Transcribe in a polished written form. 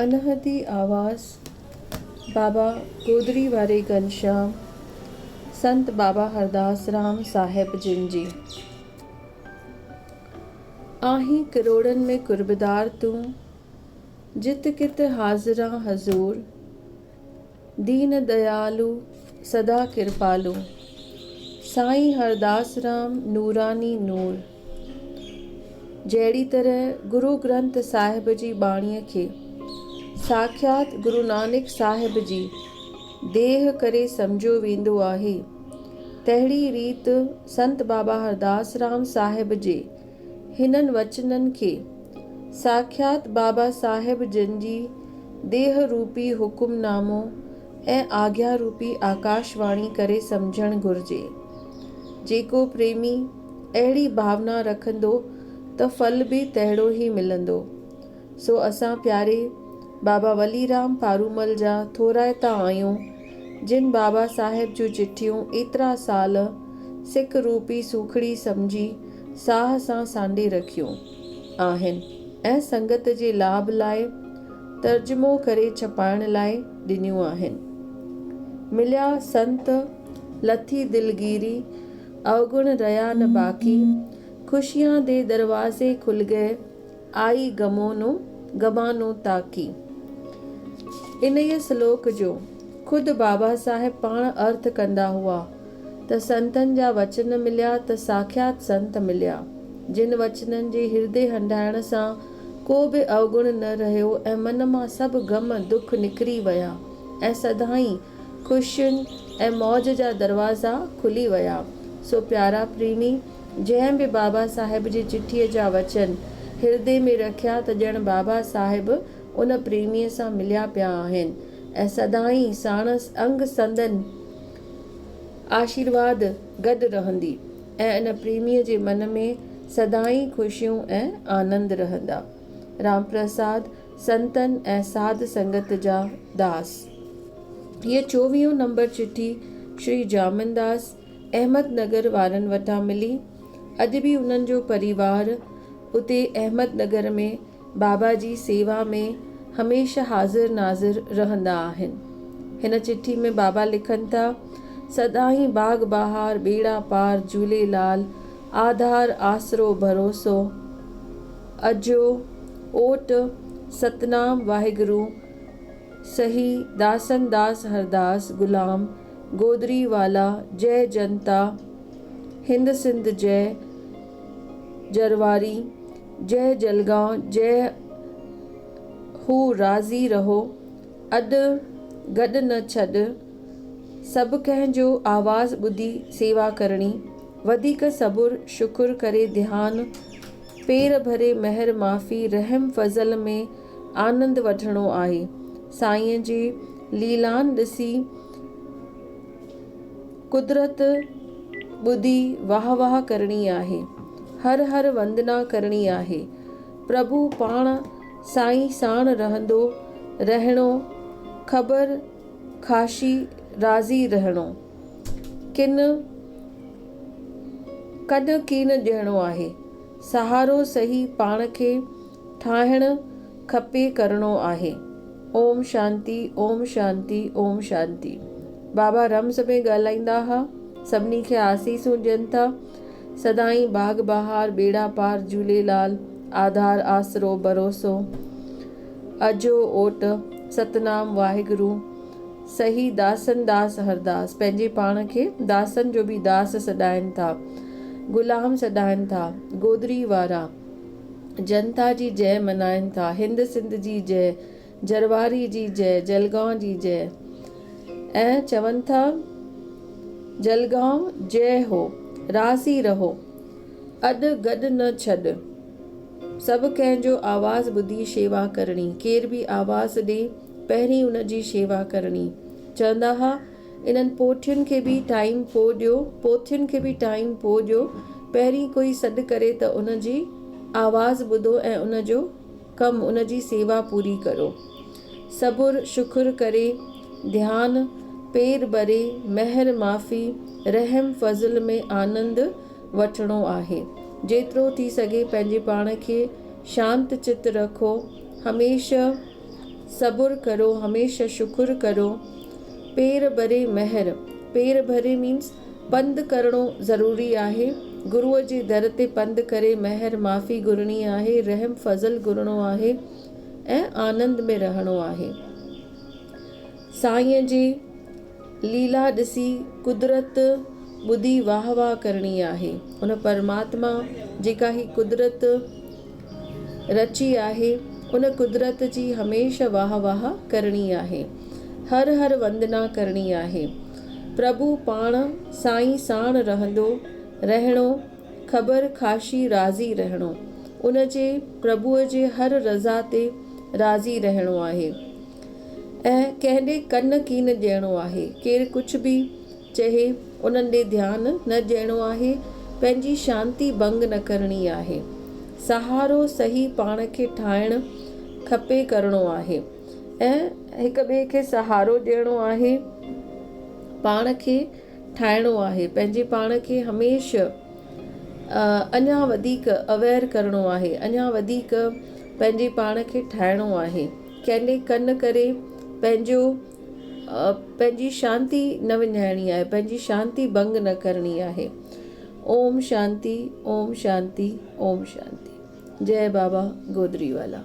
انحدي آواز، بابا گودڙي واري گهنشيام، سنت بابا هرداس رام صاحب جن جي. آهين ڪروڙن ۾ قربدار تون، جت ڪت حاضران حضور. دين ديالو سدا ڪرپالو، سائين هرداس رام نوراني نور. جهڙي طرح گرو گرنٿ صاحب جي ٻاڻيء کي ساکيات گرو نانڪ صاحب جي ديهه ڪري سمجهيو ويندو آهي، تهڙي ريت سنت بابا هرداس رام صاحب جي هنن وچنن کي ساکيات بابا صاحب جن جي ديهه روپي حڪم نامو ۽ آگيا روپي آڪاش واڻي ڪري سمجهڻ گهرجي. جيڪو پريمي اهڙي ڀاونا رکندو ته ڦل به تهڙو ئي ملندو. سو اسان پياري بابا ولي رام پارومل جا ٿورائتا آهيون جن بابا صاحب جون چٺيون ايترا سال سڪ روپي سوکڙي سمجهي ساهه سان سانڍي رکيون آهن ۽ سنگت جي لاڀ لاء ترجمو ڪري ڇپائڻ لاء ڏنيون آهن. مليا سنت لٿي دلگيري، اوگڻ رهيا نه باقي، خوشيان the دروازي کل گئي، آئي غمونو غمانو تاڪي. انهيء سلوڪ جو خود بابا صاحب پاڻ ارٿ ڪندا هئا ته سنتن جا وچن مليا ته ساکيات سنت مليا، جن وچنن جي هردي هنڍائڻ سان ڪو به اوگڻ نه رهيو ۽ من مان سڀ غم دک نڪري ويا ۽ سدائين خوشين ۽ موج جا دروازا کلي ويا. سو پيارا پريمي، جنهن به بابا صاحب جي چٺيء جا وچن هردي ۾ رکيا ته ڄڻ بابا صاحب ان پريميء سان مليا پيا آهن ۽ سدائين ساڻس انگ سندن آشيرواد گڏ رهندي ۽ ان پريميء جي من ۾ سدائين خوشيون ۽ آنند رهندا. رامپرساد سنتن ۽ ساڌ سنگت جا داس. هيء چوويهون نمبر چٺي شري جامنداس احمد نگر وارن وٽان ملي. اڄ به انهن جو پريوار اتي احمد نگر ۾ بابا جي سيوا ۾ هميشه حاضر ناظر رهندا آهن. هن چٺي ۾ بابا لکن ٿا، سدائين باغ بهار ٻيڙا پار جهوليلال آڌار آسرو ڀروسو. اجهو، اوٽ، ستنام واهگرو، سهي، داسن داس هرداس، غلام، گودري والا، جئه جنتا، هند سنڌ جئه، جرواري، جئه جلگائون، جئه هو راضي رهو، اڏ گڏ نه ڇڏ، سڀ ڪنهن جو آواز ٻڌي سيوا ڪرڻي، وڌيڪ صبر شڪر ڪري ڌيان، پير ڀري مهر معافي رحم فضل ۾ آنند وٺڻو آهي. سائينء جي ليلان ڏسي قدرت ٻڌي واهه واهه ڪرڻي آهي. هر هر وندنا ڪرڻي آهي. پرڀو پاڻ سائين ساڻ رهندو رهڻو خبر خاشي راضي رهڻو. ڪن ڪڏ ڪين ڏيڻو آهي. سهارو سهي پاڻ کي ٺاهڻ کپي ڪرڻو آهي. اوم شانتي اوم شانتي اوم شانتي. بابا رمز ۾ ڳالهائيندا ها. سڀني کي آسيسون ڏين ٿا. سدائين باغ بهار ٻيڙا پار جهوليلال آڌار آسرو ڀروسو اجهو اوٽ ستنام واهگرو. صحيح داسن داس هرداس پنهنجي پاڻ کي داسن جو به داس سڏائن ٿا، غلام سڏائن ٿا، گودڙي وارا جنتا جي جئه منائن ٿا، هند سنڌ جي جئه، جرواري جي جئه، جلگائون جي جئه ۽ چون ٿا جلگائون جئه هو، راضي رهو، اڏ گڏ نه ڇڏ. سڀ ڪنهن جو آواز ٻڌي شيوا ڪرڻي، ڪير به آواز ڏي پهرين ان جي شيوا ڪرڻي. چوندا ها، انهن پوٺين کي به ٽائيم پو ڏيو، پوٿين کي به ٽائيم پو ڏيو، پهرين ڪوئي سڏ ڪري ته ان جي آواز ٻڌو ۽ ان جو ڪم، ان جي سيوا پوري ڪرو. صبر شڪر ڪري، ڌيان، پير ڀري، مهر معافي، رحم فضل ۾ آنند وٺڻو آهي. جيترو ٿي سگهي پنهنجي پاڻ کي شانت چت رکو. هميشه. صبر ڪرو، هميشه شڪر ڪرو. پير ڀري مهر، پير ڀري مينس پنڌ ڪرڻو ضروري آهي. گروء جي در تي پنڌ ڪري مهر، معافي گهرڻي آهي، رحم فضل گهرڻو آهي ۽ آنند ۾ رهڻو آهي. سائينء جي ليلا ڏسي قدرت ٻڌي واهه واهه ڪرڻي آهي. ان پرماتما جيڪا هي قدرت رچي آهي، ان قدرت جي هميشه واهه واهه ڪرڻي آهي. هر هر وندنا ڪرڻي آهي. پرڀو پاڻ سائين ساڻ رهندو، رهڻو، خبر خاشي راضي رهڻو. ان جي، پرڀوء جي هر رضا تي راضي رهڻو آهي. ۽ ڪنهن ڏي ڪن ڪين ڏيڻو آهي. ڪير ڪجهه به چئي انهن ڏي ڌيان نه ڏيڻو آهي. پنهنجي شانتي ڀنگ نه ڪرڻي آهي. سهارو صحيح پاڻ کي ٺاهڻ کپي ڪرڻو آهي ۽ هڪ ٻئي کي سهارو ڏيڻو آهي. پاڻ کي ٺاهڻو آهي. پنهنجي پاڻ کي هميشه اڃا وڌيڪ اويئر ڪرڻو آهي. اڃا وڌيڪ پنهنجي پاڻ کي ٺاهڻو آهي. ڪنهن ڏي ڪن ڪري پنهنجو پنهنجي شانتي نه وڃائڻي آهي پنهنجي شانتي ڀنگ نه ڪرڻي آهي اوم شانتي اوم شانتي اوم شانتي جئي بابا گودري والا.